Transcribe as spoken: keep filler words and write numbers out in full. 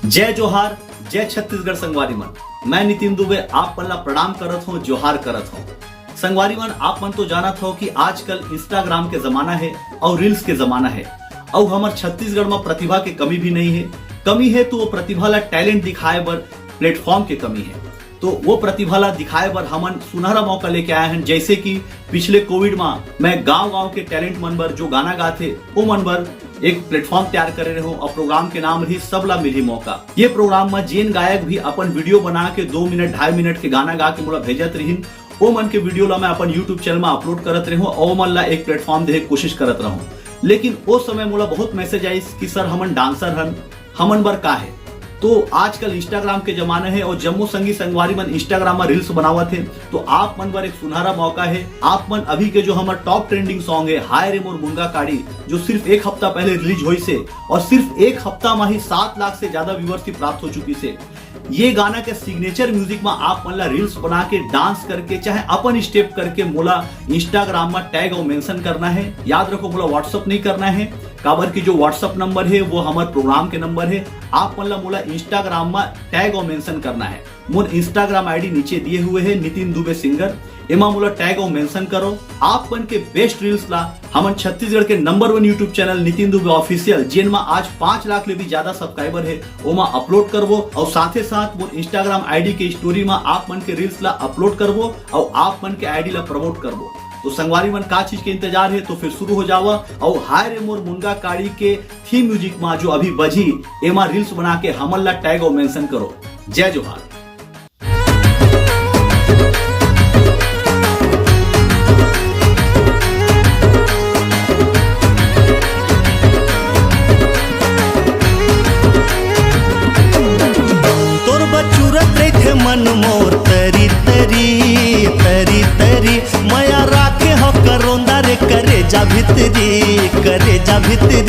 जय जोहार, जय छत्तीसगढ़ संगवारी मन। मैं नितिन दुबे आप मन ला प्रणाम करत हूँ, जोहार करत हूँ। संगवारी मन, आप मन तो जानत हो कि आजकल Instagram के जमाना है और reels के जमाना है, और हमर छत्तीसगढ़ में प्रतिभा के कमी भी नहीं है। कमी है तो वो प्रतिभा ला talent दिखाए बर platform के कमी है। तो वो प्रतिभा ला दिखाए बर हमन सुनहरा मौका लेके आए हैं, जैसे कि पिछले कोविड में मैं गांव-गांव के talent मन बर जो गाना गाथे, वो मन बर एक platform तैयार करे रहे हूँ और program के नाम रही सबला मिली मौका। ये program में जेन गायक भी अपन video बना के दो मिनट, ढाई मिनट के गाना गा के मोला भेजत रहिन, वो मन के video ला मैं अपन YouTube channel में upload करत रहूं और वो मन ला एक platform देहे के कोशिश करत रहूं। लेकिन वो समय मोला बहुत message आइस कि सर, हमन dancer हन, हमन बर का है। तो आजकल Instagram के जमाना है और जम्मो संगी संगवारी मन Instagram में reels बनावत है, तो आप मन बर एक सुनहरा मौका है। आप मन अभी के जो हमर top trending song है हाय रे मोर मुनगा काड़ी, जो सिर्फ एक हफ्ता पहले release होइस है और सिर्फ एक हफ्ता में ही सात लाख से ज्यादा viewers की प्राप्त हो चुकी से, ये गाना के signature music में आप मन ला reels बना के dance करके चाहे अपन step करके मोला Instagram में tag और mention करना है। याद रखो, मोला WhatsApp नहीं करना है, काबर कि जो WhatsApp number है वो हमर program के number है। आप मन ला मोला Instagram में tag और mention करना है। मोर Instagram ID नीचे दिए हुए है, नितिन दुबे सिंगर। एमा मोला tag और mention करो। आप मन के best reels ला हमन छत्तीसगढ़ के number one YouTube channel Nitin Dubey official, जेन मा आज पाँच लाख ले भी ज्यादा subscriber है, ओमा upload करबो और साथे साथ मोर Instagram ID के story मा आप मन के reels ला upload करबो और आप मन के ID ला promote करबो। तो संगवारी मन, का चीज के इंतजार है? तो फिर शुरू हो जावा और हाय रे मोर मुनगा काड़ी के theme music मा जो अभी बजी, एमा reels बना के हमन ला tag और mention करो। जय जोहार। तोर बचूरत रहिथे मन मोर तरी तरी, तरी तरी। मया राखे हो करोंदा रे करेजा भितरी, करेजा भितरी।